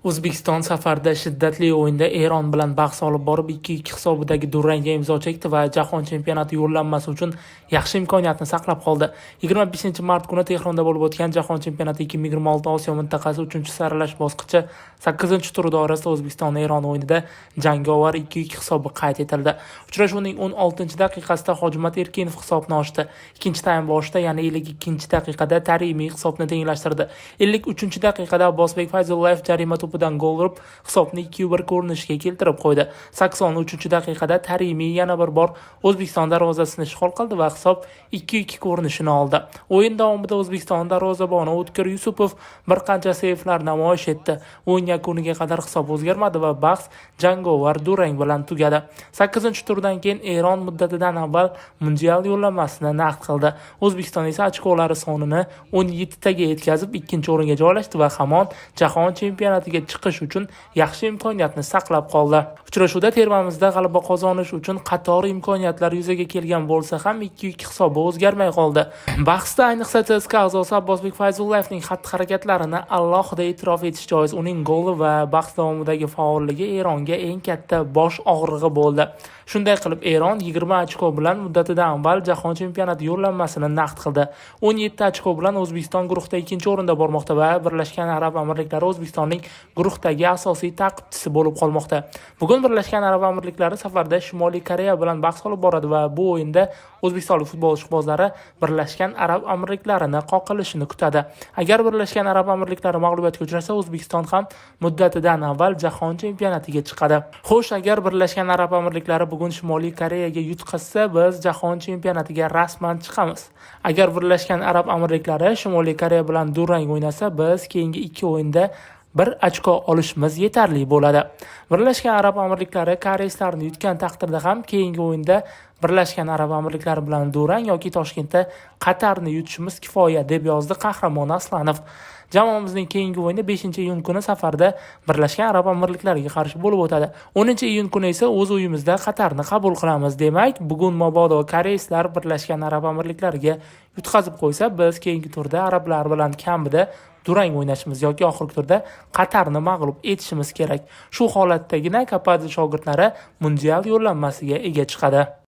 O'zbekiston safarda shiddatli o'yinda Eron bilan bahs olib borib, 2-2 hisobidagi durangga imzo chekdi va Jahon chempionati yo'llanmasi uchun yaxshi imkoniyatni saqlab qoldi. 25-mart kuni Tehronda bo'lib o'tgan Jahon chempionati 2026 Osiyo mintaqasi 3-saralash bosqichi 8-turi doirasida O'zbekiston Eron o'yinida jangovar 2-2 hisobi qayd etildi. Uchrashuvning 16-daqiqasida Hojimat Erkinov hisobni ochdi. Ikkinchi taym boshida, ya'ni 52-daqiqada Tarimi hisobni tenglashtirdi. 53-daqiqada Abbosbek Fayzullayev jarima to'pidan gol urib, hisobni 2-1 ko'rinishiga keltirib qo'ydi. 83-daqiqada Tarimi yana bir bor O'zbekiston darvozasini ishg'ol qildi va hisob 2-2 ko'rinishini oldi. O'yin davomida O'zbekiston darvozaboni O'tkir Yusupov bir qancha seyflar namoyish etdi. O'yin yakuniga qadar hisob o'zgarmadi va bahs jangovar durang bilan tugadi. 8-turdan keyin Eron muddatidan avval mundial yo'llanmasini naqd qildi. O'zbekiston esa ochkolari sonini 17 taga yetkazib, ikkinchi o'ringa joylashdi va hamon jahon chempionatiga chiqish uchun yaxshi imkoniyatni saqlab qoldi. Uchrashuvda termamizda g'alaba qozonish uchun qator imkoniyatlar yuzaga kelgan bo'lsa ham, 2-2 hisobi o'zgarmay qoldi. Bahsda ayniqsa CSKA a'zosi Abbosbek Fayzullayevning xatti-harakatlarini alohida e'tirof etish joiz. Uning goli va bahs davomidagi faolligi Eronga eng katta bosh og'rig'i bo'ldi. Shunday qilib, Eron 20 ochko bilan muddatidan avval jahon chempionati yo'llanmasini naqd qildi. 17 ochko bilan O'zbekiston guruhda ikkinchi o'rinda bormoqda va Birlashgan Arab Amirliklari O'zbekistonning guruhdagi asosiy ta'qibchisi bo'lib qolmoqda. Bugun Birlashgan Arab Amirliklari safarda Shimoliy Koreya bilan bahs olib boradi va bu o'yinda o'zbekistonlik futbol ishqibozlari Birlashgan Arab Amirliklarini qoqilishini kutadi. Agar Birlashgan Arab Amirliklari mag'lubiyatga uchrasa, O'zbekiston ham muddatidan avval jahon chempionatiga chiqadi. Xo'sh, agar Birlashgan Arab Amirliklari bugun Shimoliy Koreyaga yutqazsa, biz jahon chempionatiga rasman chiqamiz. Agar Birlashgan Arab Amirliklari Shimoliy Koreya bilan durang o'ynasa, biz keyingi ikki o'yinda bir ochko olishimiz yetarli bo'ladi. Birlashgan Arab Amirliklari koreyslarni yutgan taqdirda ham keyingi o'yinda Birlashgan Arab Amirliklari bilan durang yoki Toshkentda Qatarni yutishimiz kifoya, deb yozdi Qahramon Aslanov. Jamoamizning keyingi o'yini 5-iyun kuni safarda Birlashgan Arab Amirliklariga qarshi bo'lib o'tadi. 10-iyun kuni esa o'z uyimizda Qatarni qabul qilamiz. Demak, bugun mabodo koreyslar Birlashgan Arab Amirliklariga yutqazib qo'ysa, biz keyingi turda arablar bilan kamida durang o'ynashimiz yoki oxirgi turda Qatarni mag'lub etishimiz kerak. Shu holatdagina Kapadze shogirdlari mundial yo'llanmasiga ega chiqadi.